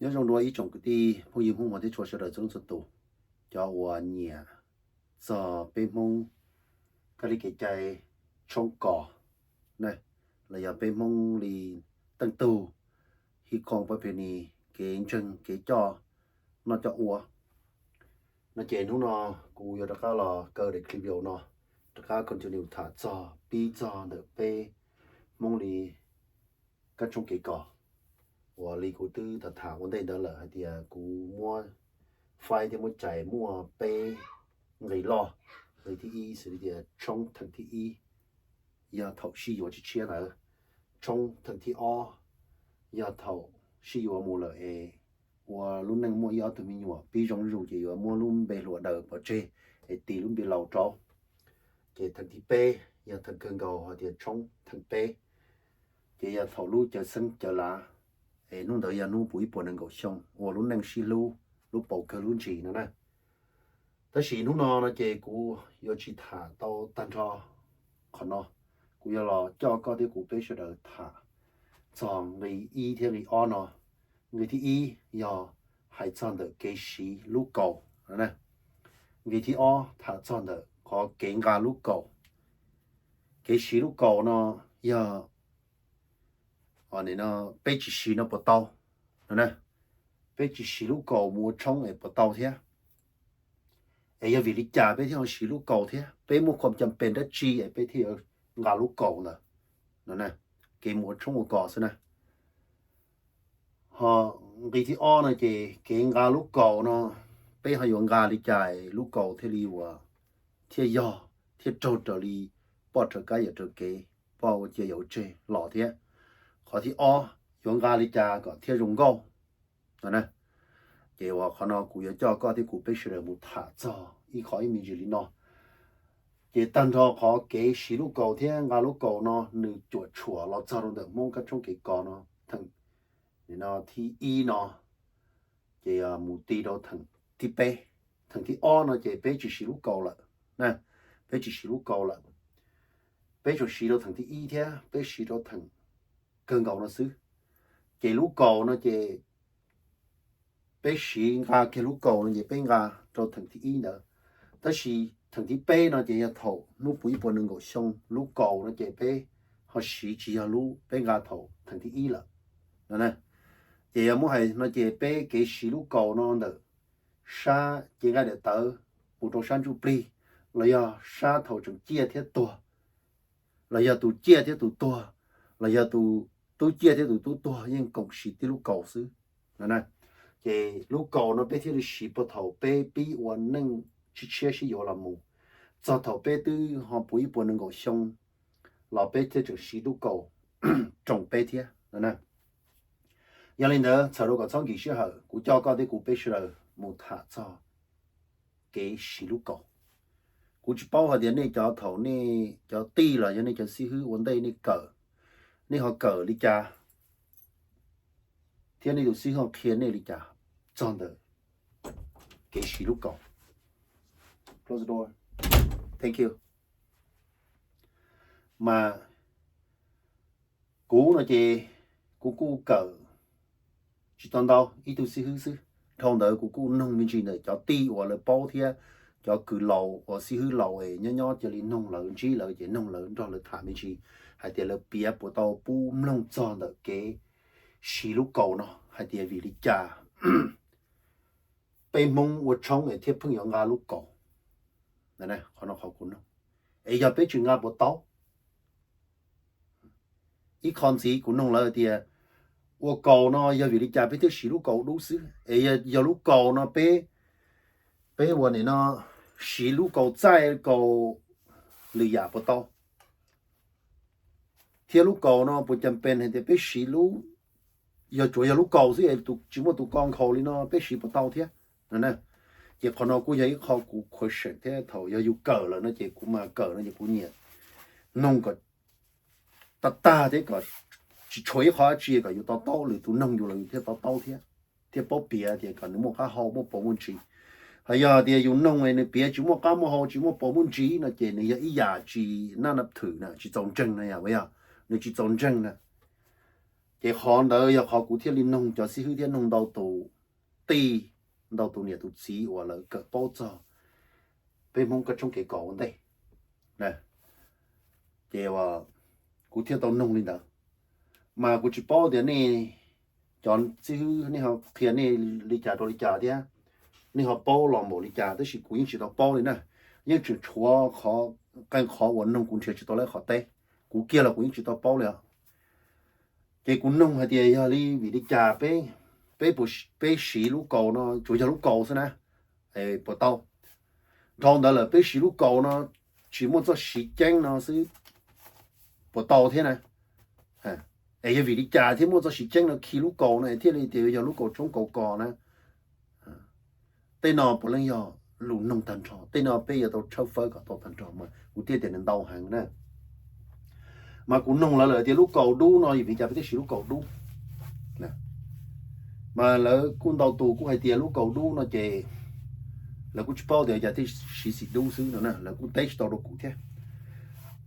Nyob zoo dua ib tsoom kwv tij phooj ywg Hmoob Muas thiab tshua sawv daws txhua leej txhua tus, cov uas nyiam txog peb Hmoob kab li kev cai tshoob kos ne, los yog peb Hmoob li teej tug, hib khoom pab phe ni, kev ntseeg kev coj noj coj ua no ces hnub no kuv yuav rov qab los kaw daim clip video no, rov qab continue tham txog pib txog ntawm peb Hmoob li kab tshoob kev kos uas li kuv twb tham tham ua ntej ntawd lawm hais tias kuv muab faib thiab muab cais muaj peb nqe loj. Nqe thib ib xws li tias tshoob theem thib ib yog thaum sib yuav tshiab tshiab ntawd. Tshoob theem thib ob yog thaum sib yuav mus lawm es ua lub neej muaj ib ob tug me nyuam pib zoo zuj zus ces yuav muab lub npe hluas daws pov tseg es tis lub npe laus rau. Ces theem thib peb yog theem kawg nkaus hais tias tshoob theem peb ces yog thaum lub cawv xeeb cawv lav es hnub ntawd yog hnub puv ib puas nees nkaum xyoo uas lub neej sib hlub lub paus kawg lub ntsis no na. Tab sis hnub no no ces kuv yuav tsis tham tau tag nrho qhov no, kuv yuav los coj koj thiab kuv peb sawv daws tham txog nqe ib thiab nqe ob no. Nqe thib ib yog hais txog ntawm kev siv lub kaus. Nqe thib ob tham txog ntawm qhov kev nqa lub kaus. Kev siv lub kaus no yog peb tsis siv no puas tau? Peb tsis siv lub kaus mus ua tshoob es puas tau thiab? Es yog vim li cas peb thiaj ho siv lub kaus thiab? Peb muaj khuam cam pes dab tsi es peb thiaj yuav nqa lub kaus ntawd? Kev mus ua tshoob ua kos xwb na. Ho nqe thib ob no ces kev nqa lub kaus no peb ho yuav nqa li cas lub kaus thiaj li uas thiaj yog, thiaj raug raws li poj raws kab yawm raws kev, poj ua cia yawm ua tseg los thiab. Qhov thib ob yuav nqa li cas kom thiaj zoo nkauj no na. Ces uas qhov no kuv yuav coj koj thiab kuv peb sawv daws mus tham txog ib qho ib me ntsis li no. Ces tag nrho qhov kev siv lub kaus thiab nqa lub kaus no nws cuam tshuam los txog rau ntawm Hmoob kab tshoob kev kos no, theem no thib ib no ces mus ti rau theem thib peb. Theem thib ob no ces peb tsis siv lub kaus lawm, peb tsis siv lub kaus lawm. Peb tsuas siv rau theem thib ib thiab peb siv rau theem kawg nkaus no xwb. Ces lub kaus no ces peb siv nqa kiag lub kaus no ces peb nqa rau theem thib ib ntawd. Tab sis theem thib peb no ces yog thaum hnub puv ib puas nees nkaum xyoo lub kaus no ces peb ho siv tsis yog lub peb nqa thaum theem thib ib lawm no. Ces yog muab hais no ces peb kev siv lub kaus no ntawm sab cev nqaij daim tawv mus rau sab ntsuj plig, los yog sab thaum tseem ciaj thiab tuag, los yog tus ciaj thiab tus tuag, los yog tus tub ciaj thiab tus tub tuag yeej koom siv tib lub kaus xwb no. Ces lub kaus no peb thiaj li siv puag thaum peb pib ua neej tshiab tshiab sib yuav los mus, txog thaum peb twb ho puv ib puas nees nkaum xyoo los peb thiaj tseem siv lub kaus roos peb thiab no. Yog li ntawd txhawm rau kom txhob nkim sij hawm, kuv coj koj thiab kuv peb sawv daws mus tham txog kev siv lub kaus. Kuv tsis paub hais tias nej cov thaum nej cov tij los yog nej cov xib hwb ua ntej nej kawm, nej ho kawm li cas, thiab nej tus xib hwb ho qhia nej li cas txog ntawm kev siv lub kaus. Mas kuv no ces kuv kuj kawm tsis tau ntau, ib tug xib hwb xwb. Dhau ntawd kuv kuj noog me ntsis ntawm cov tij uas lawv paub thiab cov kws laus uas xib hwb laus es nyob nyob cia li noog lawv, ntsib lawv ces noog lawv nrog lawv tham me ntsis hais tias lawv piav puas tau pub mloog txog ntawm kev siv lub kaus no hais tias vim li cas peb Hmoob ua tshoob es thiaj pheej yuav nqa lub kaus. Qhov no qhov kuv noog, es yog peb tsis nqa puas tau? Ib qho ntxiv kuv noog lawv tias ua kaus no yog vim li cas peb thiaj siv lub kaus dub xwb, es yog lub kaus no peb, peb ua nim no siv lub kaus txaij kaus lwm yam puas tau? Thiab lub kaus no puas cam pes hais tias peb siv lub, yog tsuas yog lub kaus xwb es tsis muaj tus ko nkhaus li no peb siv puas tau thiab? Ces qhov no kuj yog ib qho kuv question thiab thaum yog yus kawm lawm no ces kuv mas kawm no ces kuv nyiam noog kom tag tag thiab kom tsis tshuav ib qho dab tsi kom yus to taub, lwm tus noog yus los yus thiaj to taub thiab, thiaj paub piav tias kom nws muaj qab hau muaj paus muaj ntsis. Ho yog tias yus noog nws piav tsis muaj qab muaj hau tsis muaj paus muaj ntsis no ces nws yog ib yam tsis naj nab thwm na, tsis txaus ntseeg na, yog nws tsis txaus ntseeg na. Ces qhov ntawd yog qhov kuv thiaj li noog cov xib hwb thiab noog ntau tus tij, ntau tus niam tus txiv uas lawv kawm paub txog peb Hmoob kab tshoob kev kos ua ntej. Ces kuv thiaj tau noog li ntawd. Mas kuv tsis paub tias nej cov xib hwb nej ho qhia nej li cas rau li cas thiab, nej ho paub los npaum li cas, tab sis kuv yeej tsis tau paub li na. Yeej tseem tshuav qee qhov uas noog kuv nrhiav tsis tau lawv qhov teb, kuv kiag los kuv yeej tsis tau paub li os. Ces kuv noog hais tias yog li vim li cas peb, peb siv lub kaus no tsuas yog lub kaus xwb na, puas tau? Dhau ntawd lawm peb siv lub kaus no tsis muaj txoj siv ceeb no xwb puas tau thiab na? Es yog vim li cas thiaj muaj txoj siv ceeb no khi lub kaus no thiaj li tias yog lub kaus tshoob kaus kos na? Tej no puav leej yog lus noog tag nrho, tej no peb yuav tau tshawb fawb kom tau tag nrho mas kuv thiaj tias nws ntau heev na. Mas kuv noog lawv lawm tias lub kaus dub no vim li cas peb thiaj siv lub kaus dub? Mas lawv kuj ntau tus kuj hais tias lub kaus dub no ces lawv kuj tsis paub tias cas thiaj siv xim dub xwb no na, lawv kuj teb tsis tau rau kuv thiab.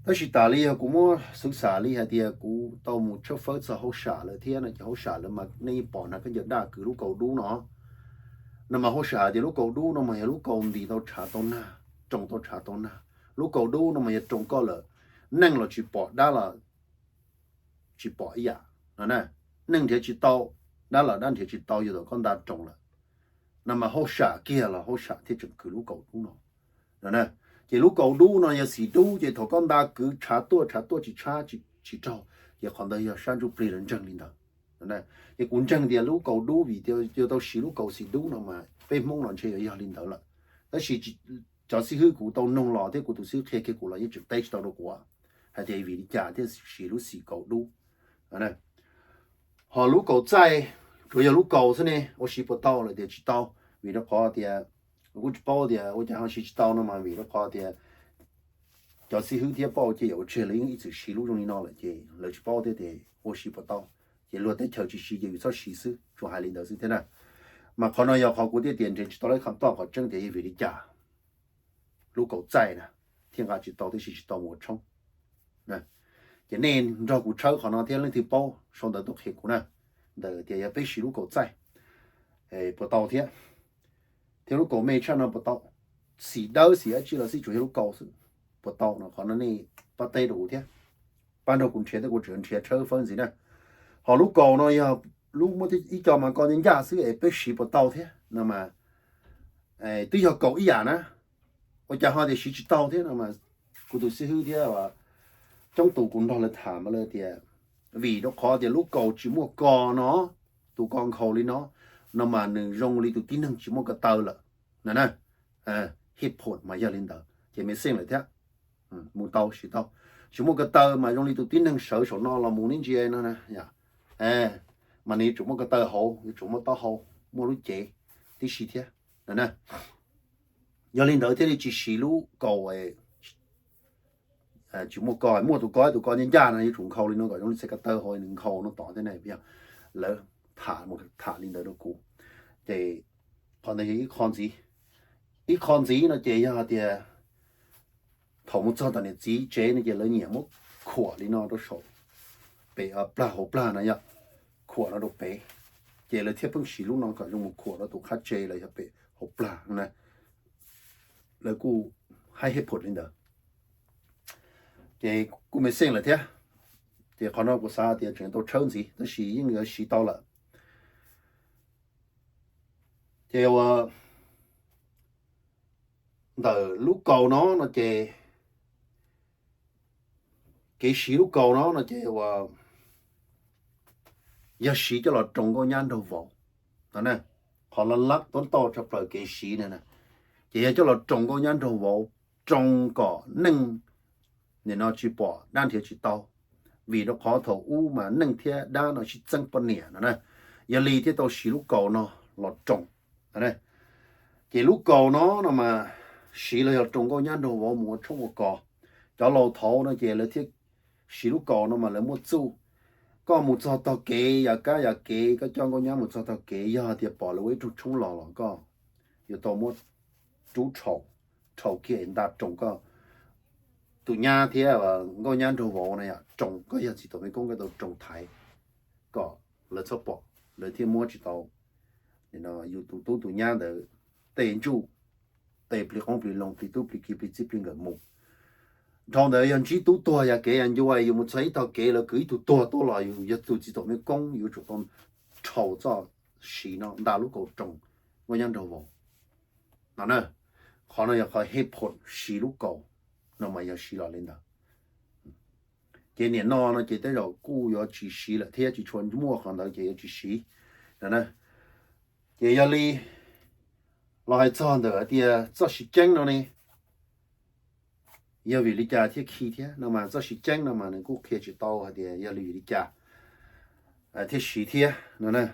Tab sis tas li yog kuv muab xwv xam li hais tias kuv tau mus tshawb fawb txog hauj sam lawm thiab no ces hauj sam lawm mas nej yeej pom na, khaub ncaws daj kwv lub kaus dub no. No mas hauj sam hais tias lub kaus dub no mas yog lub kaus ntis tau tshav tau nag, roos tau tshav tau nag. Lub kaus dub no mas yog roos koj lawm, neeg los tsis pom dab los tsis pom ib yam no na. Neeg nrhiav tsis tau, dab los dab nrhiav tsis tau yog thaum koj nta roos lawm. No mas hauj sam kiag los hauj sam thiaj tseem kwv lub kaus dub no. Ces lub kaus dub no yog xim dub ces thaum koj nta kwv tshav tuaj tshav tuaj tsis tshab tsis raug, ces qhov ntawd yog sab ntsuj plig lawv ntseeg li ntawd. Ces kuv ntseeg tias lub kaus dub vim yuav tau siv lub kaus xim dub no mas peb Hmoob los ntshe yuav yog li ntawd lawm. Tab sis cov xib hwb kuv tau noog los thiab kuv tus xib hwb qhia kiag kuv los yeej tseem teb tsis tau rau kuv hais tias vim li cas thiaj siv lub xim kaus dub. Ho lub kaus txaij, tsuas yog lub kaus xwb ne, ua siv puas tau lawm tias tsis tau? Vim rau qhov tias kuv tsis paub tias ua cas ho siv tsis tau no mas vim rau qhov tias cov xib hwb thiab pab ua cia yam ua tseg lawv yeej ib txwm siv lub zoo li no lawm ces lawv tsis paub thiab tias ua siv puas tau. Ces luag teb chaws tsis siv ces yus txhob siv xwb, tsuas hais li ntawd xwb thiab na. Mas qhov no yog qhov kuv thiaj tias nrhiav tsis tau lawv kham toj qhov tseeb tias yog vim li cas lub kaus txaij na thiaj nqa tsis tau thiab siv tsis tau mus ua tshoob. Ces nej nrog kuv tshawb qhov no thiab leej twg paub sau ntawv tuaj qhia kuv na, ntawm tias yog peb siv lub kaus txaij puas tau thiab, thiab lub kaus me tshaj no puas tau, xim dawb xim dab tsi los xij tsuas yog lub kaus xwb puas tau no, qhov no nej pab teb rau kuv thiab, pab nrog kuv nrhiav thiab kuv tseem nrhiav tshawb fawb ntxiv na. Ho lub kaus no yog lub muaj ib co mas ko ncaj ncaj xwb es peb siv puas tau thiab no mas twb yog kaus ib yam na, ua cas ho tias siv tsis tau thiab no mas kuv tus xib hwb thiab coob tus kuv nrog lawv tham mas lawv tias vim rau qhov tias lub kaus tsis muaj ko no, tus ko nkhaus li no, no mas nws zoo li tus tib neeg tsis muaj ko taw lawm no na. Hib phom mas yog li ntawd ces me xeej lawm thiab, mus tau siv tau. Tsis muaj ko taw mas zoo li tus tib neeg sawv saum no los mus neb ntsia no na, mas nws yuav tsum muaj ko taw hauv, yuav tsum muaj taub hau, muaj lub cev tib si thiab. Yog li ntawd thiaj li tsis siv lub kaus tsis muaj ko, muaj tus ko ib tus ko ncaj ncaj no yuav tsum nkhaus li no kom zoo li txhais ko taw hauv nws nkhaus no tod thiab na. Lawv tham mus tham li ntawd rau kuv, ces qhov ntawd yog ib qho ntxiv. Ib qho ntxiv no ces yog tias thaum mus txog tom niam txiv tsev no ces lawv nyiam muab khuam li no rau saum pem plag hauv plag no yog, khuam no rau pem, ces lawv thiaj pheej siv lub no kom zoo mus khuam rau tus qab tsev los yog pem hauv plag na. Lawv kuj hais hib phom li ntawd, ces kuj me xeej lawm thiab. Ces qhov no kuv xav tias tseem tau tshawb ntxiv tab sis yeej yuav siv tau lawm. Ces ua ntawm lub kaus no no ces kev siv lub kaus no no ces ua yog siv coj los roos nkauj nyab nraug vauv no na. Qhov lab lab tuab ntau tshaj plaws kev siv na, ces yog coj los roos nkauj nyab nraug vauv, roos kom neeg nim no tsis pom dab nrhiav tsis tau, vim rau qhov thaum ub mas neeg thiab dab no sib txeeb poj niam no na. Yog li thiaj tau siv lub kaus no los roos. Ces lub kaus no no mas siv los yog roos nkauj nyab nraug vauv mus ua tshoob ua kos. Cov laus thaud no ces lawv thiaj siv lub kaus no mas lawv muaj txuj, koj mus txog tog kev yam kab yam kev, koj coj nkauj nyab mus txog tog kev, yog tias pom lawv ua ib rooj tshoob los los koj yuav tau muab rub rhaum, rhaum kiag es nta roos koj tus nyab thiab nkauj nyab nraug vauv na yom, roos koj yog txiv tuam me koob koj tau roos thaiv. kom lawv txhob pom, lawv thiaj muab tsis tau yus tus tub tus nyab ntawd tej ntsuj, tej plig qoob plig loo, plig tub plig ki, plig txij plig nkawm mus. Dhau ntawd yog ntsib tub tuag yog kev yog ncua, yus mus txog ib tog kev lawv kwv ib tug tuag tuaj los yus yog tus txiv txom me koob, yuav tsum tau rhau txoj siv no nta lub kaus roos muaj nyob nraug vau no na. Qhov no yog qhov hej phom siv lub kaus no mas yog siv los li ntawd. Ces niam no no ces tej zaum kuj yuav tsis siv lawm thiab, tsis tshua muaj qhov ntawd ces yuav tsis siv no na. Ces yog li los hais txog ntawm hais tias txoj siv ceeb no ne, yog vim li cas thiaj khi thiab no mas txoj siv ceeb no mas nws kuj qhia tsis tau hais tias yog li vim li cas thiaj siv thiab no na.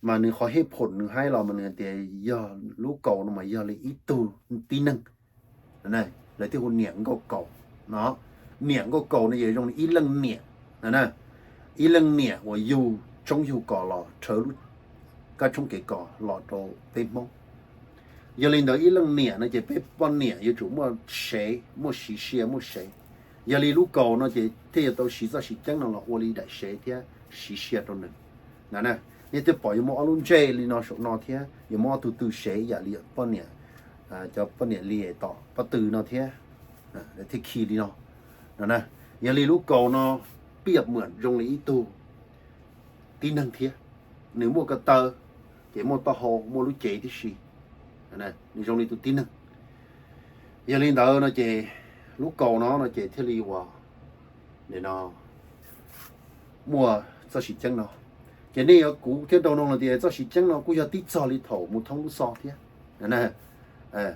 Mas nws qhov hej phom nws hais los mas nws hais tias yog lub kaus no mas yog li ib tug tib neeg, lawv thiaj hu niam nkauj kaus no. Niam nkauj kaus no yog zoo li ib leej niam no na, ib leej niam uas yug tshoob yug kos los rhawv lub kab tshoob kev kos los rau peb Hmoob. Yog li ntawd ib leej niam no ces peb poj niam yuav tsum muaj sev, muaj siv sia muaj sev. Yog li lub kaus no ces thiaj yuav tau siv txoj siv ceeb no los ua li daim sev thiab siv sia rau nws no na. Nej thiaj pom yuav muaj ob lub ntsej li no saum no thiab yuav muaj ob tug tw sev ib yam li poj niam, cov poj niam li tom pob tw no thiab, thiaj khi li no no na. Yog li lub kaus no pib yam muam zoo li ib tug tib neeg thiab, nws muaj ko taw, ces muaj taub hau muaj lub cev tib si, nws zoo li tus tib neeg. Yog li ntawd no ces lub kaus no no ces thiaj li uas no muaj txoj siv ceeb no. Ces nej yuav kuv thiab nrau noo los tias txoj siv ceeb no kuj yog tib txog li thaum mus thoob lub xo thiab,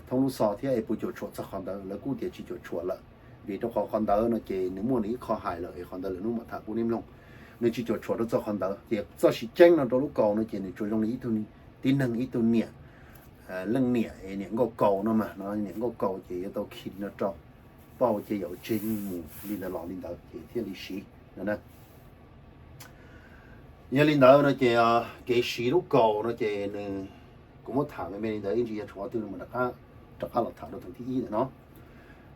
thoob lub xo thiab es puas cuam tshuam txog qhov ntawd, lawv kuj tias tsis cuam tshuam lawm. Vim rau qhov qhov ntawd no ces nws muaj nws ib qho hais lawm es qhov ntawd lwm hnub mam tham pub nej mloog. Nws tsis cuam tshuam rau txog qhov ntawd, ces txoj siv ceeb no rau lub kaus no ces nws tsuas zoo li ib tug tib neeg, ib tug niam, leej niam, niam nkauj kaus no mas no, niam nkauj kaus ces yuav tau khi li no rau, pauj cia yaum tseg mus li ntawd los li ntawd ces thiaj li siv no na. Yog li ntawd no ces kev siv lub kaus no ces nws, kuv muab tham me me li ntawd ib ntsis yog tshuav qhov twg no mas rov qab los tham rau tus thib ib ntawm no.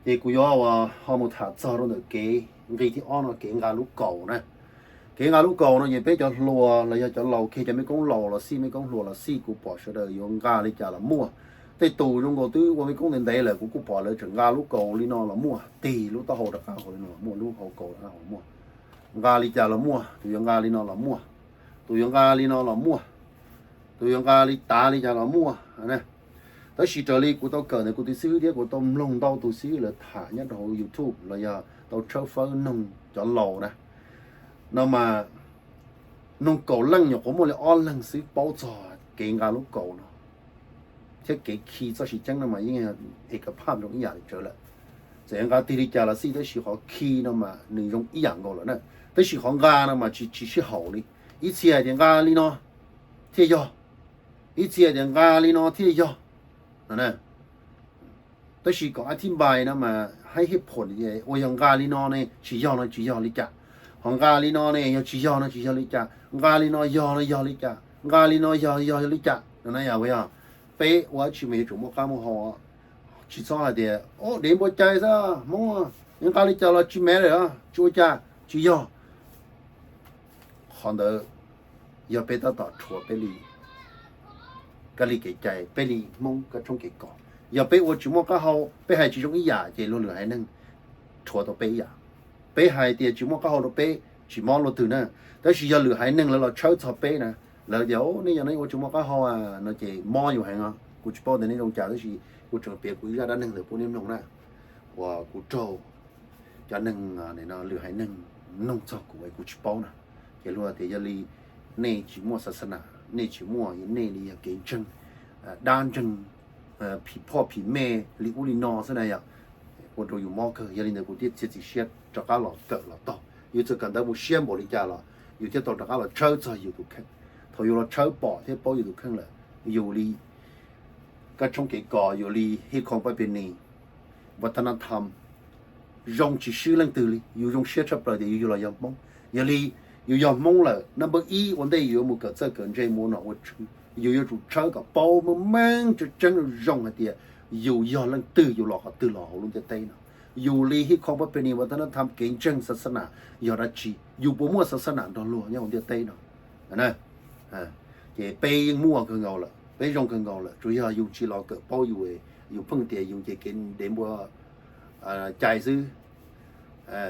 Ces kuv yuav ho mus tham txog rau ntawm kev nqi thib ob no, kev nqa lub kaus na. Kev nqa lub kaus no ces peb cov hluas los yog cov laus kiag, cov mej koob laus los xij, mej koob hluas los xij, kuv pom sawv daws yuav nqa li cas los muaj. Tej tus zoo nkaus twb ua mej koob ntev ntev lawm kuv kuj pom lawv tseem nqa lub kaus li no los muaj, tig lub taub hau rov qab hauv li no los muaj, lub hau kaus rov qab hauv muaj. Nqa li cas los muaj, tus yuav nqa li no los muaj, tus yuav nqa li no los muaj, tus yuav nqa li tav li cas los muaj. Tab sis raws li kuv tau kawm ntawm kuv tus xib hwb thiab kuv tau mloog ntau tus xib hwb lawv tham nyob rau hauv YouTube los yog tau tshawb fawb noog cov laus na, no mas noog kaum leej nyuam qhuav muaj li ob leeg xwb paub txog kev nqa lub kaus no thiab kev khi txoj siv ceeb no mas yeej es kav phaj zoo ib yam li tsawv lawm. Txawm nqa tig li cas los xij, tab sis qhov khi no mas nws zoo ib yam nkaus lawm na. Tab sis qhov nqa no mas tsis, tsis sib haum li. Ib txhia hais tias nqa li no thiaj yog, ib txhia hais tias nqa li no thiaj yog no. Tab sis kom a thib npai no mas hais hej phom uas yog nqa li no ne tsis yog no tsis yog li cas, ho nqa li no ne yog tsis yog no tsis yog li cas, nqa li no yog no yog li cas, nqa li no yog yog li cas no na. Yog peb ua dab tsi mas yuav tsum muaj qab muaj hau, tsis txhob hais tias dev npua cai xwb Hmoob, nqa li cas los tsis mev lawm, tsis ua cas, tsis yog. Qhov ntawd yog peb tab tom rhuav peb li kab li kev cai, peb li Hmoob kab tshoob kev kos. Yog peb ua tsis muaj qab hau, peb hais tsis zoo ib yam ces luag lwm haiv neeg rhuav tau peb ib yam. Peb hais tias tsis muaj qab hau rau peb tsis mob luag twg na, tab sis yog lwm haiv neeg lawv los tshawb txog peb na, lawv tias nej yog nej ua tsis muaj qab hau no ces mob yus heev os. Kuv tsis paub tias nej zoo cas tab sis kuv tseem piav kuv ib zaj dab neeg ntawd pub nej mloog na, uas kuv raug cov neeg, lwm haiv neeg noog txog kuv es kuv tsis paub na. Ces luag tias yog li nej tsis muaj xav xab nam, nej tsis muaj, nej li yog kev ntseeg, dab ntseeg, phim phoj phim mej li ub li no xwb na yom, ua rau yus mob kawg. Yog li ntawd kuv thiaj txiav txim siab rov qab los kawm los taug. Yus txawm kawm ntawv mus siab npaum li cas los yus thiaj tau rov qab los tshawb txog yus tus kheej. Thaum yus los tshawb pom thiab paub yus tus kheej lawm, yus li kab tshoob kev kos, yus li hij khoo pab pes nis, vaj thab nab tham, zoo tsis swb leej twg li. Yus zoo siab tshaj plaws tias yus yug los yog Hmoob. Yog li yus yog Hmoob lawm, nab npawb ib ua ntej yus yuav mus kawm txawj kawm ntse mus ua nom ua tswv, yus yuav tsum tshawb kom paub meej meej tseeb tseeb zoo zoo hais tias yus yog leej twg, yus los qhov twg los hauv lub ntiaj teb no. Yus li hij khoo pab pes nis, vaj thab nab tham, kev ntseeg xav xab nam yog dab tsi, yus puas muaj xav xab nam nrog luag nyob hauv ntiaj teb no. na. Ces peb yeej muaj kawg nkaus lawm, peb zoo kawg nkaus lawm, tsuas yog yus tsis los kawm paub yus, yus pheej tias yus ces kev dev npua cai xwb,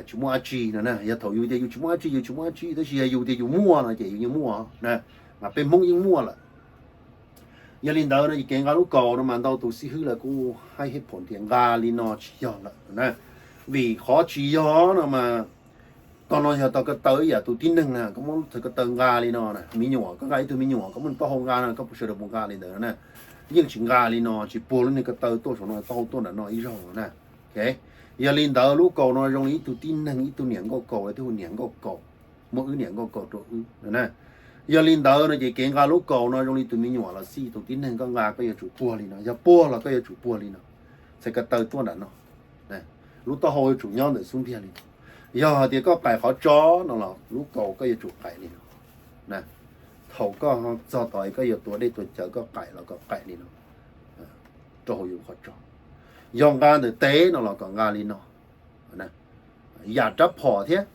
tsis muaj dab tsi no na. Yog thaum yus tias yus tsis muaj dab tsi, yus tsis muaj dab tsi, tab sis yog yus tias yus muaj no ces yus yeej muaj na, mas peb Hmoob yeej muaj lawm. Yog li ntawd no ces kev nqa lub kaus no mas ntau tus xib hwb lawv kuj hais hev phoom tias nqa li no tsis yog lawm na, vim qhov tsis yog no mas tog no yog tog ko taw ib yam tus tib neeg na, koj muab tog ko taw nqa li no na, me nyuam, koj nqa ib tug me nyuam koj muab nws taub hau nqa no koj puas sawv daws mus nqa li ntawd na, yeej tsis nqa li no, tsis puag lub niag ko taw tuaj saum no taub hau tuaj nram no ib zaug na. Yog li ntawd lub kaus no zoo li ib tug tib neeg, ib tug niam nkauj kaus, twb hu niam nkauj kaus, muab wb niam nkauj kaus rau wb na. Yog li ntawd no ces kev nqa lub kaus no zoo li tus me nyuam los xij, tus tib neeg koj nqa koj yuav tsum puag li no, yog puag los koj yuav tsum puag li no, txhais ko taw tuaj nram no, lub taub hau yuav tsum nyob ntawm xub ntiag li no. Yog hais tias koj qaim qhov tso no los lub kaus koj yuav tsum qaim li no. Thaum koj txog tod koj yuav tuav dej tuav cawv koj qaim los kom qaim li no rau hauv yus qhov tso. Yog nqa ntawm tes no los kom nqa li no. Yam rab phom thiab,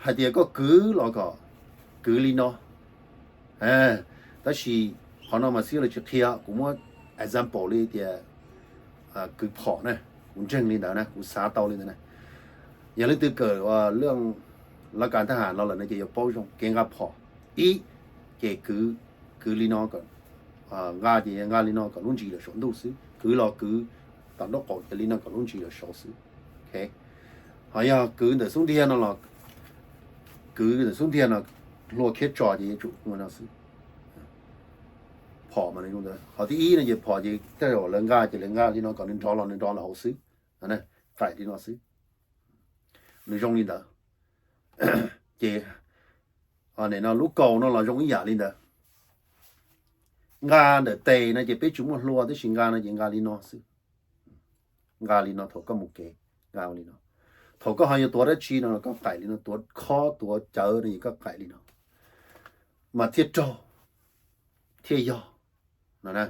hais tias koj kwv los kom kwv li no. Tab sis qhov no mas xib hwb lawv tsis qhia, kuv muab example li tias kwv phom na, kuv ntseeg li ntawd na, kuv xav tau li ntawd na. Yog leej twg kawm laj kas thaj ham los lawm no ces yuav paub zoo kev nqa phom. Ib, ces kwv, kwv li no, nqa ces nqa li no kom lub ntsis lawm saum ntuj xwb, kwv los kwv tom nraub qaum ces li no kom lub ntsis lawm saud xwb. Ho yog kwv ntawm xub ntiag no los kwv ntawm xub ntiag no, hlua khiab tso ces yuav tsum ua no xwb. Phom mas zoo ntawd, qhov thib ib no ces phom ces tej zaum lawv nqa ces lawv nqa li no kom nws nrov los nws nrov los hauv xwb, qaim li no xwb, nws zoo li ntawd. Ces no lub kaus no los zoo ib yam li ntawd. Nqa ntawm tes no ces peb tsis muaj hlua, tab sis nqa no ces nqa li no xwb. Nqa li no thaum koj mus kev, nqa li no. Thaum koj ho yuav tuav dab tsi no koj qaim li no, tuav khob tuav cawv no ces koj qaim li no, mas thiaj raug, thiaj yog no.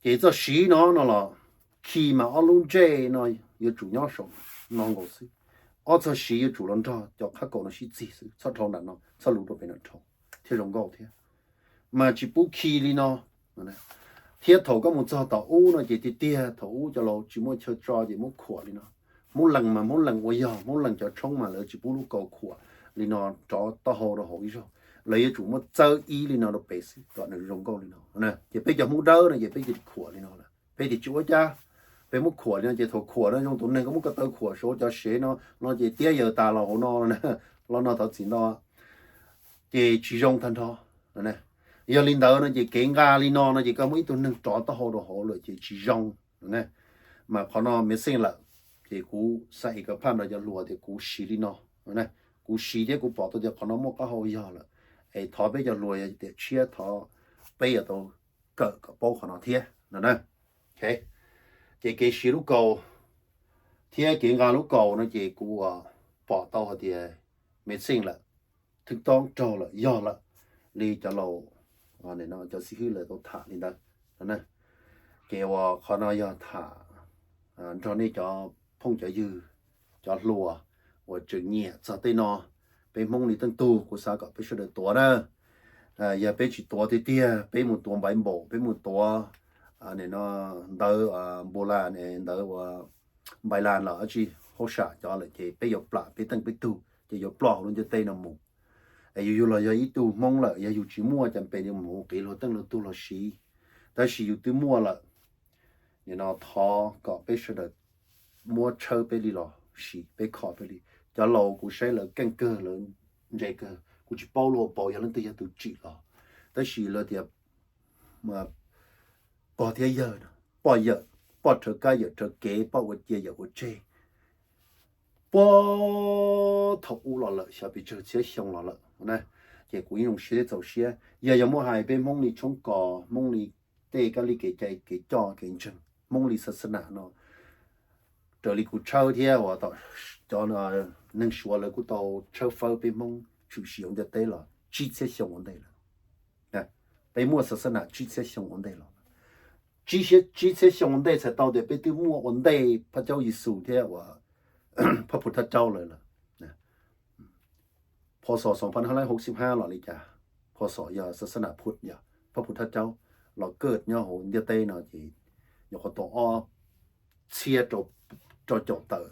Ces txoj siv no no los khi mas ob lub ntsej no yuav tsum nyob saum no nkaus xwb. Ob txoj siv yuav tsum los nrog cov qhab kaus no sib txig xwb, txhob dhau nram no, txhob luv rau pem no dhau, thiaj zoo nkauj thiab. Mas tsis pub khi li no. Thiab thaum koj mus txog tom ub no ces tiag tiag thaum ub cov laus tsis muaj chaw tso ces muab khuam li no. Hmoob lees mas Hmoob lees ua yog, Hmoob lees cov tshoob mas lawv tsis pub lub kaus khuam li no rov taub hau rau hauv ib zaug, lawv yuav tsum muab txawb ib li no rau pem xwb kom nws zoo nkauj li no. Ces peb cov Hmoob dawb no ces peb cia li khuam li no lawm, peb tias tsis ua cas, peb muab khuam li no ces thaum khuam no zoo tus neeg koj muab ko taw khuam saud cov sev no no ces tiab yaws tas los hauv no, los no thov txim no ces tsis zoo tag nrho. Yog li ntawd no ces kev nqa li no no ces koj muab ib tug neeg rov taub hau rau hauv lawm ces tsis zoo. Mas qhov no me xeej lawm, ces kuv xa i ka phaj nrog cov hluas tias kuv siv li no, kuv siv thiab kuv pom tau tias qhov no muaj qab hau yog lawm, es thov peb cov hluas yog tias tshiab thov peb yuav tau kawm kom paub qhov no thiab no na. Ces kev siv lub kaus thiab kev nqa lub kaus no ces kuv pom tau hais tias me xeej lawm, thwb toob raug lawm, yog lawm li cov laus, cov xib hwb lawv tau tham li ntawd. Ces uas qhov no yog tham nrog nej cov phooj cov ywg, cov hluas uas tseem nyiam txog tej no, peb Hmoob li teej tug kuv xav kom peb sawv daws tuav na. Yog peb tsis tuav tiag tiag, peb mus tuav npaiv npaum, peb mus tuav ntawv npus las, ntawv uas npais las los dab tsi, hauj sam cov lawm ces peb yuav plam peb teej peb tug ces yuav ploj hauv lub ntiaj teb no mus. Es yus yug los yog ib tug Hmoob lawm, yog yus tsis muaj cas pes li mus qiv luag teej luag tug los siv, tab sis yus twb muaj lawm. Nim no thov kom peb sawv daws muab tshawb peb li los siv, peb kho peb li. Cov laus kuv saib lawv keej kawg, lawv ntse kawg, kuv tsis paub lawv ua paus yog leej twg yog tus tsim los, tab sis lawv tias pog thiab yawg, poj yawm, poj rhawv kab yawm rhawv kev, poj ua cia yawm ua tseg, puag thaum ub los lawm, xyov pes tsawg txhiab xyoo los lawm na. Ces kuv yeej zoo siab thiab txaus siab, yog yuav muab hais peb Hmoob li tshoob kos, Hmoob li tej kab li kev cai kev coj kev ntseeg, Hmoob li xav xav nam no, raws li kuv tshawb thiab uas cov neeg Suav lawv kuj tau tshawb fawb peb Hmoob tshwm sim hauv ntiaj teb los tsib txhiab xyoo ua ntej lawm. Peb muaj xav xav nam tsib txhiab xyoo ua ntej los, tsib txhiab xyoo ua ntej txhais tau tias peb twb muaj ua ntej Phab Caub Yexus thiab uas Phab Phu Thab Caub lawm lawm. Pho xos xoom pha hab laib hauv xib hab los li cas, Phos xom yog xab xab nas phut yog phab phu thab caub los kaj nyob hauv ntiaj teb no ces nyuam qhuav tau ob txhiab rau caum tawm,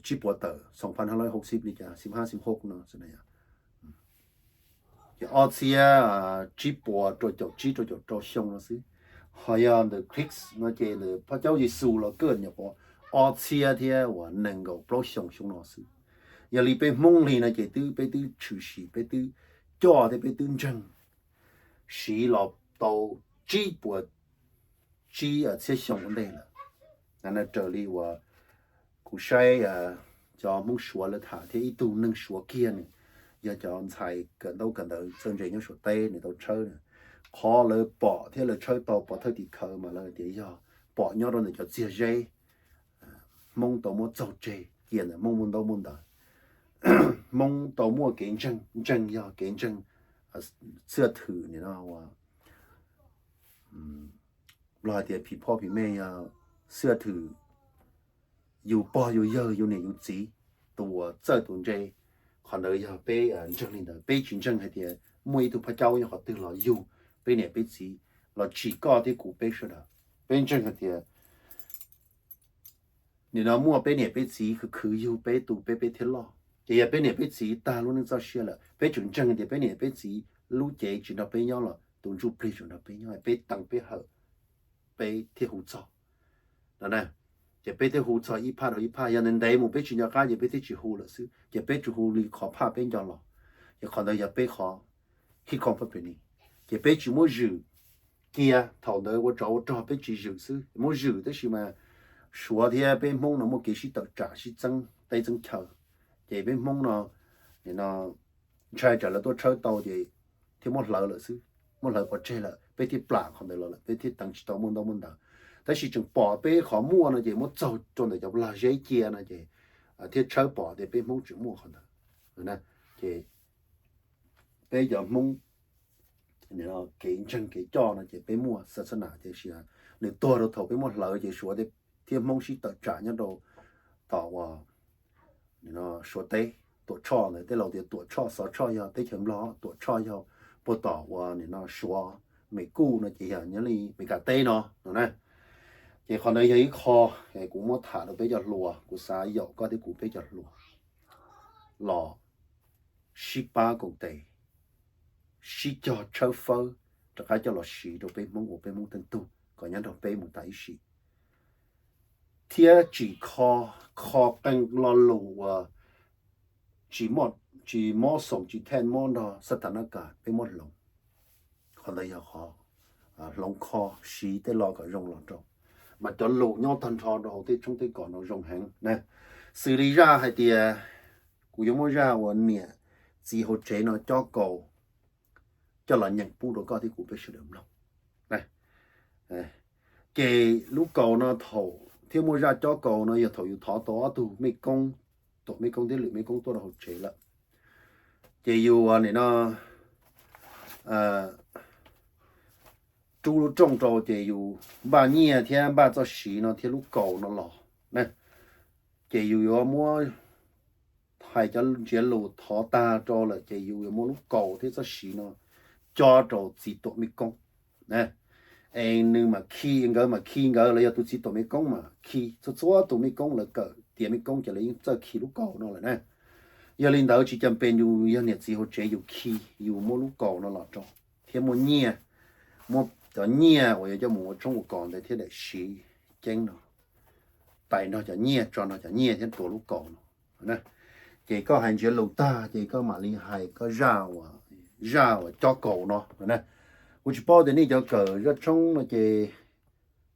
tsib puas tawm xoo phab hab lab hauv xib li cas xib hab xib hauv no ces ob txhiab tsib puas rau caum tsib rau caum rau xyoo no xwb. Ho yog ntawm Kis no ces ntawm phab caub Yexus los kaj nyuam qhuav ob txhiab thiab uas nees nkaum plaub xyoo xyoo no xwb. Yog li peb Hmoob li no ces twb peb twb tshwm sim peb twb coj thiab peb twb ntseeg siv los tau tsib puas tsib txhiab xyoo ua ntej lawm. Raws li uas kuv saib cov Hmoob Suav lawv tham thiab ib tug neeg Suav kiag nws yog cov ntxhais kawm ntaub kawm ntawv txawj ntse nyob Suav teb nws tau tshawb, qhov lawv pom thiab lawv tshawb tau pov thawj tim khawv mas lawv tias yog pom nyob rau ntawm cov txiag zeb Hmoob tau muab txaug tseg cia ntawm Hmoob muaj ntaub muaj ntawv. Hmoob tau muaj kev ntseeg, ntseeg yog kev ntseeg xwb thwm no los hais tias phim phoj phim mej yog xwb thwm yus pog yus yawg yus niam yus txiv, tus uas txawj tus ntse. Qhov ntawd yog peb ntseeg li ntawd, peb tsis ntseeg hais tias muaj ib tug phab caub nyob qhov twg los yug peb niam peb txiv los tsim koj thiab kuv peb sawv daws. Peb ntseeg hais tias nim no muaj peb niam peb txiv khwv khwv yug peb tu peb peb thiaj loj. Ces yog peb niam peb txiv tag lub neej txoj sia lawm peb tseem ntseeg tias peb niam peb txiv lub cev tsis nrog peb nyob los tus ntsuj plig tseem nrog peb nyob, peb teev peb hawm peb thiaj hu txog no. Ces peb thiaj hu txog ib phaj rau ib phaj, yog ntev ntev mus peb tsis nco qab ces peb thiaj tsis hu lawm xwb, ces peb tsuas hu li qhov phaj peb nco los. Ces qhov ntawd yog peb qhov hib khoj pab pem ni, ces peb tsis muab zwm cia. Thaum ntawd ua tsov ua rog peb tsis zwm xwb, muab zwm tab sis mas Suav thiab peb Hmoob no muaj kev sib tawm tsam sib txeeb teb txeeb chaw, ces peb Hmoob no ntshai tsam lawv tuaj tshawb tau ces thiaj muab hlawv lawm xwb, muab hlawv pov tseg lawm peb thiaj plam qhov ntawd los lawm peb thiaj teev tsis tau muaj ntaub muaj ntawv. Tab sis tseem pom peb qhov muaj no ces muab txaug rau ntawm cov lag zeb cia no ces thiaj tshawb pom tias peb Hmoob tseem muaj qhov ntawd. Ces peb cov Hmoob kev ntseeg kev coj no ces peb muaj xab xab nas tiam sis nws tuag rau thaum peb muab hlawv ces Suav thiab Hmoob sib tawm tsam nyob rau tom uas Suav teb. Tuam Tshoj ntawd tej laus tias Tuam Tshoj Xov Tshoj yog teb chaws Nplog, Tuam Tshoj yog puag tom uas nim no Suav, Mes Kuj no ces yog nyob li Mes Kas teb no no na. Ces qhov ntawd yog ib qho kuv muab tham rau peb cov hluas, kuv xav yaum koj thiab kuv peb cov hluas los sib pab koom tes, sib cog tshawb fawb rov qab coj los siv rau peb Hmoob ua peb Hmoob teej tug kom nyob nrog peb mus tas ib sim, thiab tsim kho, kho qee lo lus uas tsis mob xoom tsis thej mob nrog xab tas nab kas peb muab hloov. Qhov ntawd yog qhov hloov kho siv tej lo kom zoo los rau, mas cov lus nyob tag nrho rau hauv tej tshoob tej kos no zoo heev na. Xws li zaj hais tias kuv yuav muab zaj uas niam txiv hauv tsev no cob kaus coj los nyeem pub rau koj thiab kuv peb sawv daws mloog. Ces lub kaus no thaum thiab muaj zaj cob kaus no yog thaum yus thov tau ob tug mej koob, tuam mej koob thiab lwm mej koob tuaj rau hauv tsev lawm, ces yus nim no rub lub rooj rau ces yus npaj nyiaj thiab npaj txoj siv no thiab lub kaus no los na. Ces yus yuav muab, hais cov ntsiav lus thov tag rau lawm ces yus yuav muab lub kaus thiab txoj siv no cob rau txiv tuam mej koob. Es nws mam khi, nkawd mam khi, nkawd los yog tus txiv tuam mej koob mas khi, txhua txhua tus mej koob lawv kawm tiav mej koob ces lawv yeej txawj khi lub kaus no lawm na. Yog li ntawd tsis cas pes yus yog niam txiv hauv tsev yus khi, yus muab lub kaus no los rau, thiab muaj nyiaj, muab cov nyiaj uas yuav coj mus ua tshoob ua kos ntawd thiab daim siv ceeb no tais nrog cov nyiaj, tso nrog cov nyiaj thiab tuav lub kaus no. Ces koj hais ntsiav lus tag ces koj mam li hais koj zaj, zaj uas cob kaus no. Kuv tsis paub tias nej cov kawm zaj tshoob no ces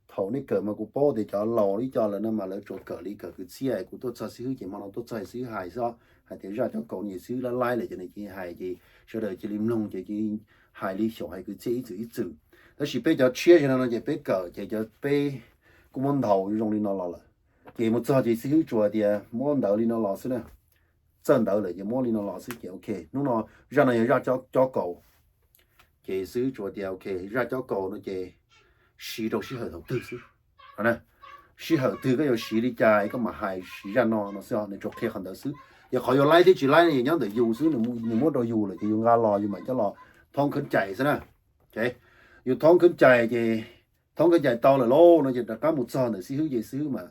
thaum nej kawm mas kuv paub tias cov laus ib co lawm no mas lawv tsuas kawm li kawm kwv txhiaj. Kuv tuaj txog xib hwb ces hmo no tuaj txog xib hwb hais xwb, hais tias zaj cob kaus no ces xib hwb lab laib lawm ces nws cia li hais ces sawv daws cia li mloog ces cia li hais li xyaum hais kwv txhiaj ib txwm ib txwm. Tab sis peb cov tshiab zog no no ces peb kawm ces cov peb kuj muab ntaus zoo li no los lawm. Ces mus txog ces xib hwb tsuas tias muab ntawv li no los xwb na, txawj ntawv lawm ces muab li no los xwb ces ok. Hnub no zaj no yog zaj cob kaus. Ces xib hwb tsuas tias ok, zaj cob kaus no ces siv rau sij hawm thaum twg xwb, sij hawm twg koj yuav siv li cas koj mam hais siv zaj no no xwb, nws tsuas qhia qhov ntawd xwb. Ces qhov yus laib thiab tsis laib no nyob ntawm yus xwb, nws muab rau yus lawm ces yus nqa los yus mam coj los thoob khaub cais xwb na. Yus thoob khaub cais ces, thoob khaub cais tau lawm lauj no ces rov qab mus txog ntawm xib hwb ces xib hwb mas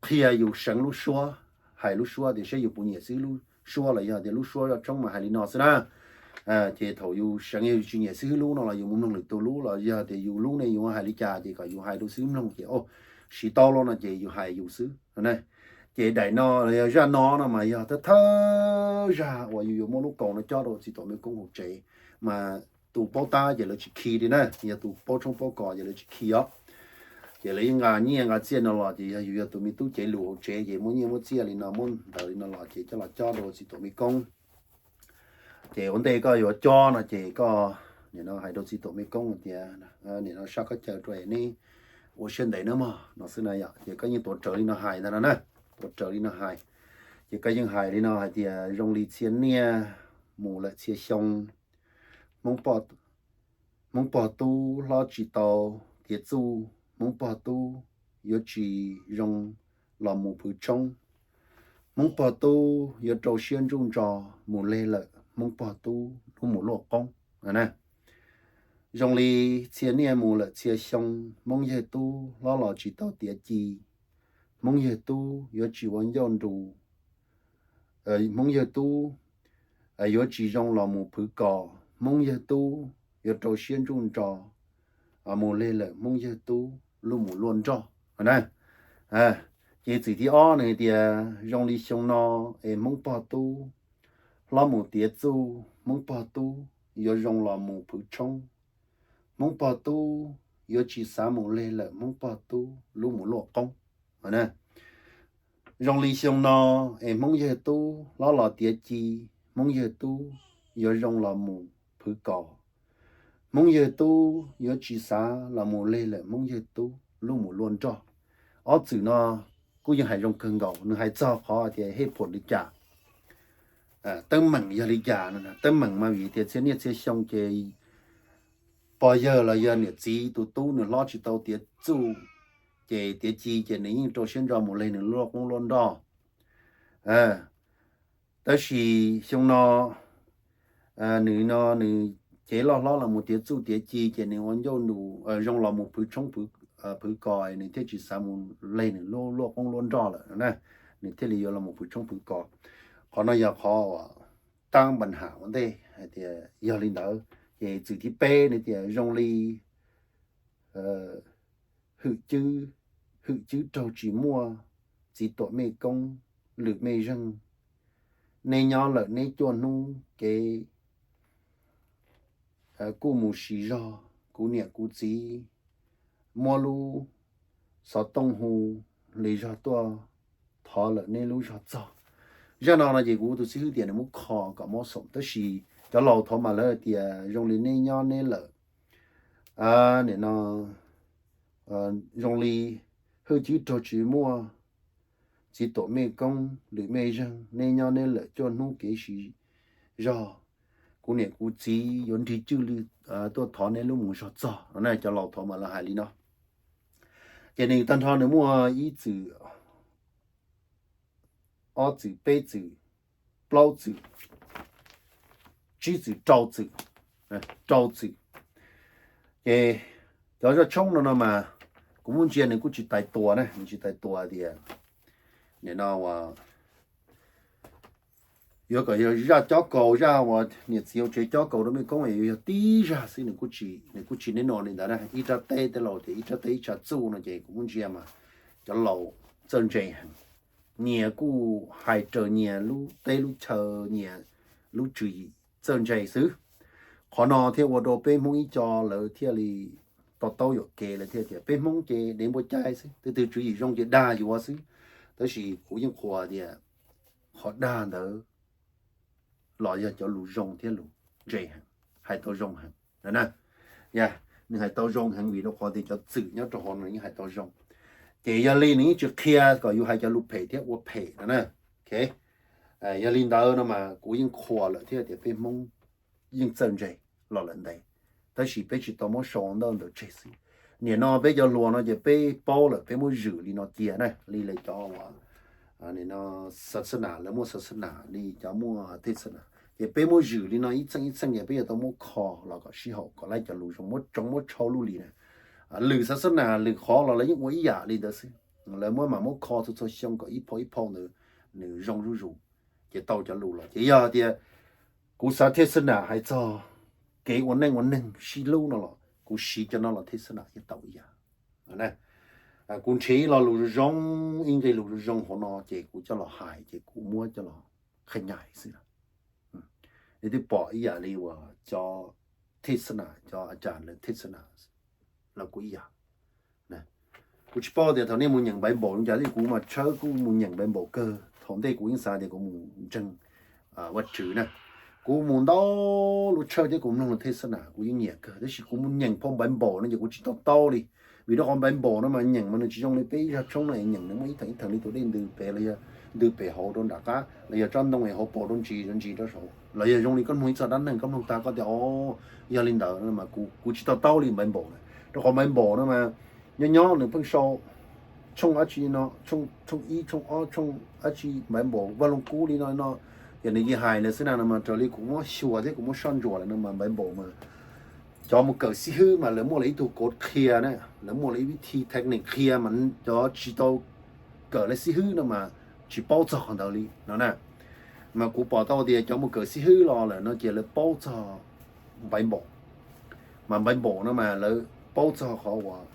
qhia yus seev lub suab, hais lub suab tias saib yus puas nyiam xib hwb lub suab los yog tias lub suab zoj tshoob mas hais li no xwb na. Ces thaum yus seev yus tsis nyiam xib hwb lub no los yus mus mloog lwm tus lub los yog tias yus lub ne yus hais li cas ces kom yus hais rau xib hwb mloog ces, o, siv tau los no ces yus hais yus xwb. Ces daim no los yog zaj no no mas yog thawj thawj zaj uas yus yuav muab lub kaus no cob rau txiv tuam mej koob hauv tsev, mas tus paub tab ces lawv tsis khi li na, yog tus paub tshoob paub kos ces lawv tsis khi os. Ces lawv yeej nqa nyiaj nqa txiaj no los ces yog yus yog tus me tub cev lus hauv tsev ces muab nyiaj muab txiaj li no muab ntawv li no los ces coj los cob rau txiv tuam mej koob. Ces ua ntej koj yuav cob no ces koj nim no hais rau txiv tuam mej koob tias nim no sab koj caw rau neb ua siab ntev nawb mog no xwb na yom. Ces koj yeej tuav rawv li no hais ntag no na, tuav rawv li no hais. Ces koj yeej hais li no hais tias zoo li txhia niaj mus lawm txhia xyoo, Hmoob pog tub hlob tsis tau tiav txuj, Hmoob pog tub yuav tsis zoo los mus phwv tshoob, Hmoob pog tub yuav rau siab ntsuj ntso, mus leg lawm Hmoob pog tub lub mus luaj qoob. Zoo li txhia niaj mus lawm txhia xyoo, Hmoob yawg tub hlob los tsis tau tiav ci, Hmoob yawg tub yuav tsis ua ncauj nru, Hmoob yawg tub yuav tsis zoo los mus phwv kos, Hmoob yawg tub yuav rau siab ntsuj ntso, mus leg lawm Hmoob yawg tub lub mus luaj nroj na. Ces txwm thib ob nws hais tias zoo li xyoo no es Hmoob pog tub hlob mus tiav txuj, Hmoob pog tub yuav zoo los mus phwv tshoob, Hmoob pog tub yuav tsis xav mus leg lawm Hmoob pog tub lub mus luaj qoob. Zoo li xyoo no es Hmoob yawg tub hlob los tiav ci, Hmoob yawg tub yuav zoo los mus phwv kos, Hmoob yawg tub yuav tsis xav los mus leg lawm Hmoob yawg tub lub mus luaj nroj. Ob txwm no kuj yeej hais zoo kawg nkaus, nws hais txog qhov tias hej phom li cas, teeb meem yog li cas no. Teeb meem mas vim tias txhia niaj txhia xyoo ces pog yawg los yog niam txiv tus tub nws hlob tsis tau tiav txuj, ces tiav ci ces nws yeej rau siab ntso mus leg nws luaj qoob luaj nroj. Tab sis xyoo no nws no nws cev loj hlob los mus tiav txuj tiav ci ces nws ua ncauj nus zoo los mus phwv tshoob phwv kos, nws thiaj tsis xav mus leg nws luaj qoob luaj nroj lawm na, nws thiaj li yuav los mus phwv tshoob phwv kos. Qhov no yog qhov uas tab npa ham ua ntej hais tias yog li ntawd. Ces txwm thib peb nws tias zoo li hwm cwb, hwm cwb raug tsis muaj, txiv tuam mej koob, lwm mej zeeg, neb nyob lawm neb cuaj hnub kev kuj mus siv zog, kuv niam kuv txiv muab lub xov tooj hu li zog tuaj thov lawm neb lub zog txog. Zaj no no ces kuv tus xib hwb tias nws muab kho kom mob xoom, tab sis cov laus thov mas lawv tias zoo li neb nyob neb lawm, nim no zoo li hwj cwb raug tsis muaj, txiv tuam mej koob lwm mej zeeg, neb nyob neb lawm cuaj hnub kev siv zog, kuv niam kuv txiv yuav nrig cwj li tuaj thov neb lub mus zog txog no na. Cov laus thov mas lawv hais li no. Ces nws tag nrho nws muaj ib txwm, ob txwm, peb txwm, plaub txwm, tsib txwm, rau txwm, rau txwm. Ces cov zaj tshoob no no mas kuv muab ntsia nws kuj tsis tais tua na, nws tsis tais tua tias nim no uas yuav kom yog zaj cob kaus, zaj uas niam txiv hauv tsev cob kaus rau mej koob yuav yog tib zaj xwb, nws kuj tsis neb no li ntawd na. Ib rab teb tej laus tias ib rab teb ib tshav txuj no ces kuv muab ntsia mas cov laus txawj ntse heev, nyias kuj hais raws nyias lub teb lub chaw, nyias lub tswv yim txawj ntse xwb. Qhov no thiaj ua rau peb Hmoob ib co lawv thiaj li to taub yuam kev, lawv thiaj tias peb Hmoob ces dev npua cai xwb, twg twg tswv yim zoo ces dag yuav xwb. Tab sis kuv yeej qhuas tias qhov dag ntawd los yog cov lus zoo thiab lus ntse heev, hais tau zoo heev na. Yog nws hais tau zoo heev vim rau qhov tias cov txwm nyob rau hauv no yeej hais tau zoo, ces yog li nws yeej tsis qhia kom yus hais cov lus phem thiab ua phem no na. Yog li ntawd no mas kuv yeej qhuas lawm thiab tias peb Hmoob yeej txawj ntse los lawm ntev, tab sis peb tsis tau muab sau ntawj ntawd tseg xwb. Nim no peb cov hluas no ces peb paub lawm peb muab zwm li no cia na, li lawv cov uas no, xa xa nas, lawv muaj xa xa nas li cov muaj thej xa nas. Ces peb muab zwm li no ib txheej ib txheej ces peb yuav tau muab kho los kom sib haum kom laij cov lus zoo, muab tsoov muab tshau luj li na. Lwm xa xa nas lwm qhov los lawv yeej ua ib yam li ntawd xwb. Lawv muab mam muab kho txhua txhua xyoo kom ib phau ib phau ntawd nws zoo zuj zus, ces tau cov lus los. Ces yog tias kuv xav thej xa nas hais txog kev ua neej ua neeg sib hlub no los kuv siv cov no los thej xa nas yeej tau ib yam. Kuv nrhiav ib lo lus zoo zoo, ib nqe lus zoo zoo hauv no ces kuv coj los hais ces kuv muab coj los qhia nyais xwb. Nej twb pom ib yam li uas cov thej xa nas, cov a cas lawv thej xa nas los kuj ib yam. Kuv tsis paub tias thaum nej mus nyeem Npaiv Npaum li cas, kuv mas tshawb kuj mus nyeem Npaiv Npaum kawg. Thaum ntej kuv yeej xav tias kuv mus ntseeg Vaj Tswv na, kuv mus ntau lub church thiab kuv mloog lus thej xa nas kuv yeej nyiam kawg, tab sis kuv mus nyeem phau Npaiv Npaum no ces kuv tsis to taub li. Vim rau qhov Npaiv Npaum no mas nyeem mas nws tsis zoo li peb zaj tshoob no es nyeem nws muaj ib theem ib theem li tus dej ntws pem los yog ntws pem hauv rau nram qab los yog tsob ntoo es hauv paus rau ntsis rau ntsis rau saud los yog zoo li koj mloog ib txog dab neeg koj mloog tag koj tias o, yog li ntawd no mas kuv tsis to taub li Npaiv Npaum na. Rau qhov Npaiv Npaum no mas nyob nyob nws pheej sau tshooj dab tsi no, tshooj ib tshooj ob tshooj dab tsi Npaiv Npaum Vaj Loog Kub li no no, yog nws yeej hais ntawd xwb na no mas raws li kuv muab xyuas thiab kuv muab soj ntsuam lawm no mas Npaiv Npaum mas cov mus kawm xib hwb mas lawv muaj lawv ib tug kov qhia na, lawv muaj lawv ib vib thi technique qhia mas cov tsis tau kawm lawv xib hwb no mas tsis paub txog qhov ntawd li no na. Mas kuv pom tau tias cov mus kawm xib hwb los lawm no ces lawv paub txog Npaiv Npaum. Mas Npaiv Npaum no mas lawv paub txog qhov uas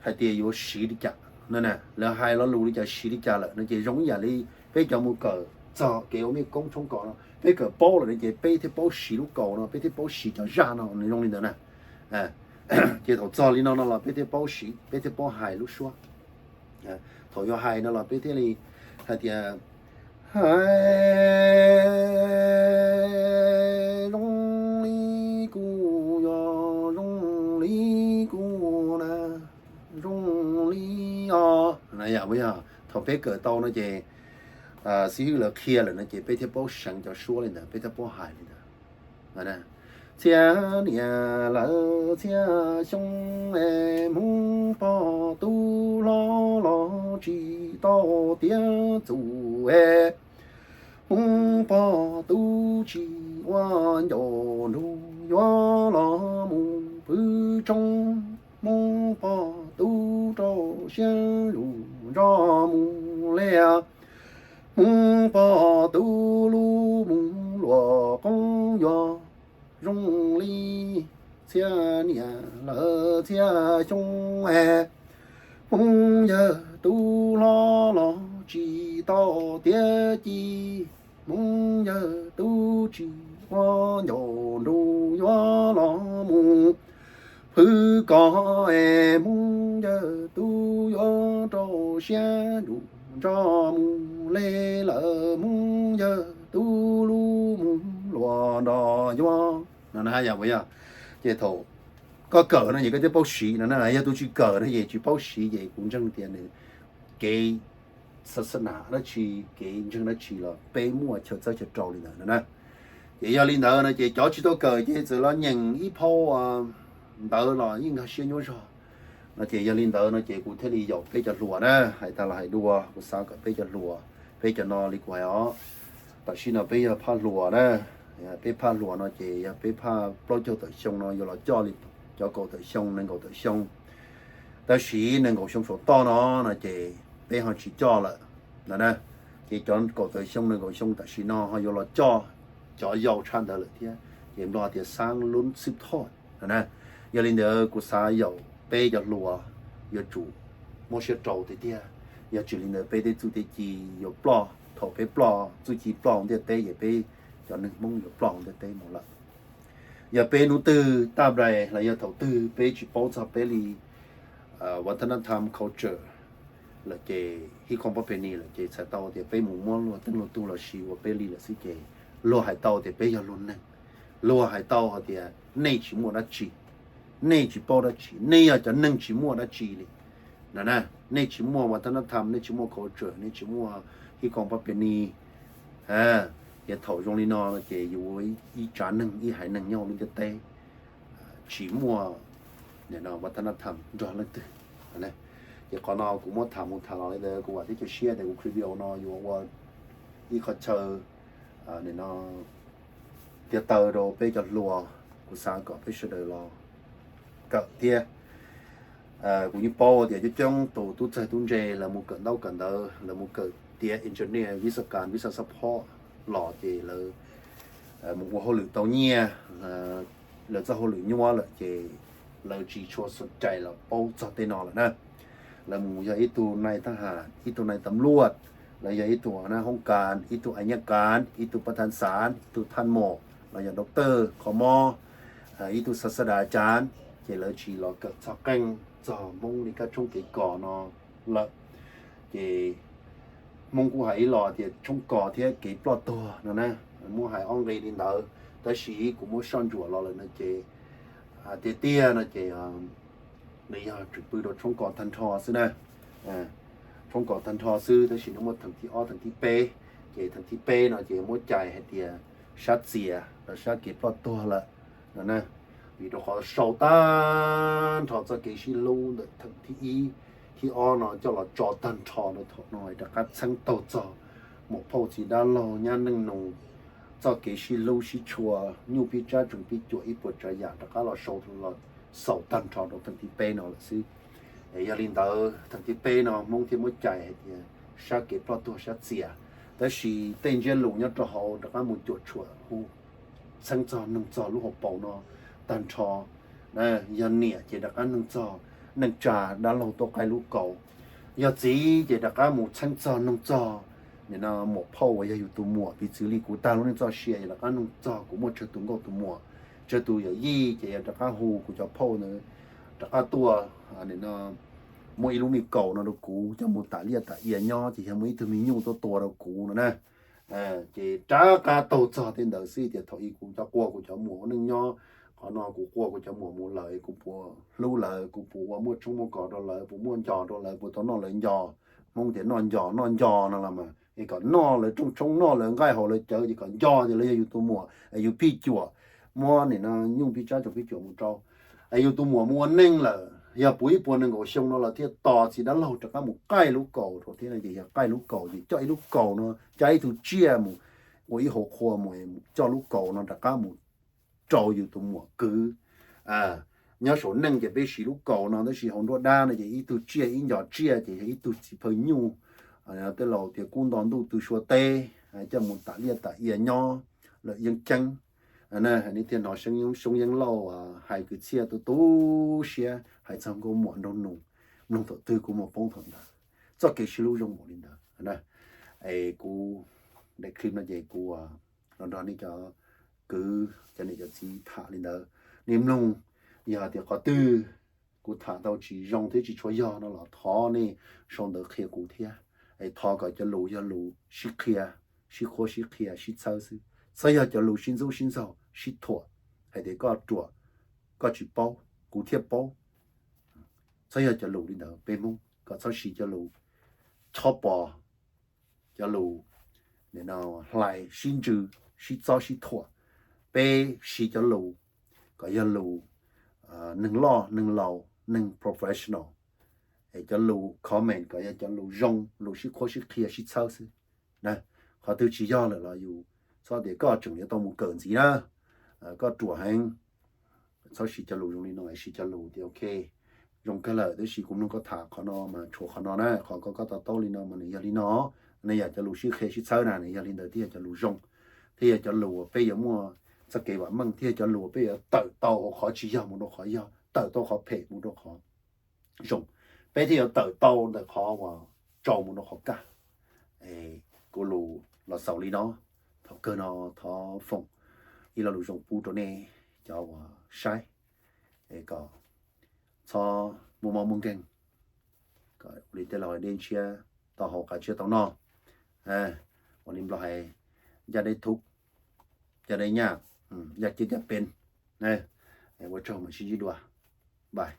hais tias yuav siv li cas no na, lawv hais lo lus li cas siv li cas lawm no ces zoo ib yam li peb cov mus kawm txog kev ua mej koob tshoob kos no, peb kawm paub lawm no ces peb thiaj paub siv lub kaus no, peb thiaj paub siv cov zaj no, nws zoo li ntawd na. Ces thaum txog li no no los peb thiaj paub siv, peb thiaj paub hais lub suab. Thaum yuav hais no los peb thiaj li hais tias hais zoo li kuv, yog zoo li kuv na, zoo li os. Yog thaum peb kawm tau no ces xib hwb lawv qhia lawm no ces peb thiaj paub seev cov suab li ntawd, peb thiaj paub hais li ntawd. Txhiab niam lawv txhiab xyoo es Hmoob pog tub hlob los tsis tau tiav txuj es Hmoob pog tub tsis ua ncauj nrug yuav los mus pw tshoob. Hmoob pog tub rau siab zus nrog mus li. Hmoob pog tub lub mus luam qoob yuav zoo li txhiab niam lawv txhiab xyoo es Hmoob yawg tub hlob los tsis tau tiav ci. Hmoob yawg tub tsis ua ncauj nrug yuav los mus pw kos es Hmoob yawg tub yuav rau siab zus nrog mus li lawm. Hmoob yawg tub lub mus luam nrog yuav no na. Yog ces thaum koj kawm no ces koj thiaj paub siv no na, yog tus tsis kawm no ces tsis paub siv ces kuv ntseeg tias nws kev xa xa nas dab tsi, kev ntseeg dab tsi los peb muaj chaw txawb chaw rau li ntawd no na. Ces yog li ntawd no ces cov tsis tau kawm ces txawm los nyeem ib phau ntawd los yeej nkag siab nyuaj zog no. Ces yog li ntawd no ces kuv thiaj li yaum peb cov hluas na, hais tag los hais dua kuv xav kom peb cov hluas, peb cov no li kuv hais os, tam sim no peb yog phaj hluas na. Peb phaj hluas no ces yog peb phaj plaub caug tawm xyoo no yuav los coj li cov kaum tawm xyoo, nees nkaum tawm xyoo. Tab sis nees nkaum xyoo saum toj no no ces peb ho tsis coj lawm no na. Ces cov kaum tawm xyoo nees nkaum xyoo tam sim no ho yuav los coj cov yau tshaj ntawd lawm thiab, ces Nplog tias xaab lub xwb thoj no na. Yog li ntawd kuv xav yaum peb cov hluas yuav tsum muab siab rau tiag tiag, yog tsis li ntawd peb tej txuj tej ci yuav ploj. Thaum peb ploj, txuj ci ploj ntiaj teb ces peb cov neeg Hmoob yuav ploj ntiaj teb mus lawm. Yog peb hnub twg taj nplaig los yog thaum twg peb tsis paub txog peb li vaj thab nab tham culture lawm ces, hib khoo pab pes nis lawm ces txhais tau tias peb mus muab luag teej luag tug los sis ua peb li lawm xwb ces luag hais tau tias peb yog luag neeg. Luag hais tau hais tias nej tsis muaj dab tsi, nej tsis paub dab tsi, nej yog cov neeg tsis muaj dab tsi li no na. Nej tsis muaj vaj thab nab tham, nej tsis muaj culture, nej tsis muaj hib khoo pab pes nis. Ces thaum zoo li no ces yus ua ib tsav neeg ib haiv neeg nyob hauv lub ntiaj teb tsis muaj vaj thab nab tham nrog leej twg. Ces qhov no kuv muab tham mus tham los li ntawd, kuv vam thiab cia siab tias kuv clip video no yuav ua ib qhov chaw, nim no, tiag taw rau peb cov hluas. Kuv xav kom peb sawv daws los kawm thiab. Kuv yeej paub tias coob coob tus tub txawg tub ntse lawv mus kawm ntaub kawm ntawv, lawv mus kawm tiav engineer, vib xab kas, vib xab support los ces lawv mus ua hauj lwm tau nyiaj, lawv txoj hauj lwm nyuaj lawm ces lawv tsis tshua xom cai los paub txog tej no lawm na. Lawv mus yog ib tug nai tab ham, ib tug nai tam luaj, los yog ib tug na hoob kas, ib tug a nyaj kas, ib tug pab thaj xav, ib tug thaj mom, los yog doctor qhov mob, ib tug xa xa das cas, ces lawv tsis los kawm txog qeej txog Hmoob li kab tshoob kev kos no lawm. Ces Hmoob kuj hais ib los tias tshoob kos thiab kev ploj tuag no na, muab hais ob nqe li ntawd, tab sis kuv muab soj ntsuam los lawm no ces tiag tiag no ces nws yog tseem pw rau tshoob kos tag nrho xwb na. Tshoob kos tag nrho xwb, tab sis nws muaj theem thib ob theem thib peb, ces theem thib peb no ces muab cais hais tias sab txias los sab kev ploj tuag lawm no na. Vim rau qhov sau tag nrho txoj kev sib hlub ntawm theem thib ib, thib ob no coj los tso tag nrho rau thaum no rov qab txheeb taug txog muam phauj txiv dab laug nyab neej nus, txoj kev sib hlub sib tshua, nyuj pib tsab tsoom pib cuam ib puas tsav yam rov qab los sau, los xaus tag nrho rau theem thib peb no lawm xwb. Yog li ntawd theem thib peb no Hmoob thiaj muab cais hais tias sab kev ploj tuag sab txias. Tab sis tej ntsiab lus nyob rau hauv rov qab mus cuam tshuam hu txheeb txog noog txog lub hauv paus no tag nrho. Yog niam ces rov qab noog txog neej tsa dab laug tuaj qaij lub kaus, yog txiv ces rov qab mus txheeb txog noog txog nim no muam phauj uas yog yus tus muam, piv txwv li kuv tag lub neej txoj sia yog rov qab noog txog kuv muaj tsawg tus nkauj tus muam, tsawg tus yawm yij ces yog rov qab hu kuv cov phauj ntawd rov qab tuaj, nim no muaj ib lub me kaus no rau kuv coj mus tam liaj tam ia nyob ces yog muaj ib tug me nyuj tuaj tua rau kuv no na. Ces rov qab taug txog tej ntawd xwb tias thaum ub kuv cov quaj kuv cov muam ua neej nyob, qhov no kuv quaj kuv cov muam mus lawm es kuv puas hlub lawv, kuv puas ua muaj tshoob muaj kos rau lawv, puas muaj nco rau lawv, puas tau noj lawv nco. Hmoob tias noj nco noj nco no los mas es kom noj lawv rooj tshoob noj lawv nqaij haus lawv cawv ces kom nco tias lawv yog yus tus muam es yus phij cuam, muab nim no nyuj phij tsab tsoom phij cuam mus rau es yus tus muam mus ua neej lawm yog puv ib puas nees nkaum xyoo no lawm thiaj tos txiv dab laug rov qab mus qaij lub kaus rau thiab no ces yog qaij lub kaus ces coj ib lub kaus no cab ib tug tsiaj mus ua ib hauv qhua mus coj lub kaus no rov qab mus rau yus tus muam kwv. Nyob saum neej ces peb siv lub kaus no tab sis hauv nruab dab no ces ib tug tsiaj ib nco tsiaj ces yog ib tug txiv phaw nyuj, tej laus tias kub nto ntuj tw sua teb, coj mus tam liaj tam ia nyob lawm yeeb ceeb. Hais nej thiaj hnov Xyoob Yeeb Lauj hais kwv txhiaj tu tu siab hais txog nkauj muam nraug nus, mloog thaum twg kuv mus poob thaum ntawd. Txoj kev sib hlub zoo npaum li ntawd. Es kuv daim clip no ces kuv los nrog nej cov kwv cov niam cov txiv tham li ntawd. Nej mloog, yog tias qhov twg kuv tham tau tsis zoo thiab tsis tshua yog no los thov nej sau ntawv qhia kuv thiab. Es thov kom cov lus yog lus sib qhia, sib qhuab sib qhia sib txhawb xwb, txhob yog cov lus sib ntxub sib ntxaug sib thuam hais tias koj ruam, koj tsis paub, kuv thiaj paub. Txhob yog cov lus li ntawd, peb Hmoob kom txhob siv cov lus chob pos, cov lus hlais sib ntsws, sib txob sib thuam. Peb siv cov lus kom yog lus neeg loj neeg laus, neeg professional. Es cov lus comment kom yog cov lus zoo, lus sib qhuab sib qhia sib txhawb xwb. Qhov twg tsis yog lawm los yus txhob tias koj tseem yuav tau mus kawm ntxiv na, koj ruam heev. Txhob siv cov lus zoo li no, siv cov lus tias ok, zoo kawg lawm tab sis kuv mloog koj tham qhov no mas tshuav qhov no na, qhov koj koj to taub li no mas nws yog li no. Nej yog cov lus sib qhia sib txhawb na, nws yog li ntawd thiaj yog cov lus zoo, thiaj yog cov lus uas peb yuav muaj txoj kev vam meej, thiaj yog cov lus uas peb yuav tawm tau hauv qhov tsis yog mus rau qhov yog, tawm tau qhov phem mus rau qhov zoo. Peb thiaj yuav tawm tau ntawm qhov uas tsaus mus rau qhov kaj. Kuv lus los xaus li no, thaum kawg no thov foom ib lo lus zoo pub rau nej cov uas saib, kom txhob muaj mob muaj nkeeg, kom ua li tej laus dej ntshiab tau haus, qav tshiab tau noj, ua li Nplog hais ncaj dej thub, ncaj dej nyaj, ncaj ciab ncaj pes. Ua tsaug, mam sib ntsib dua, bye.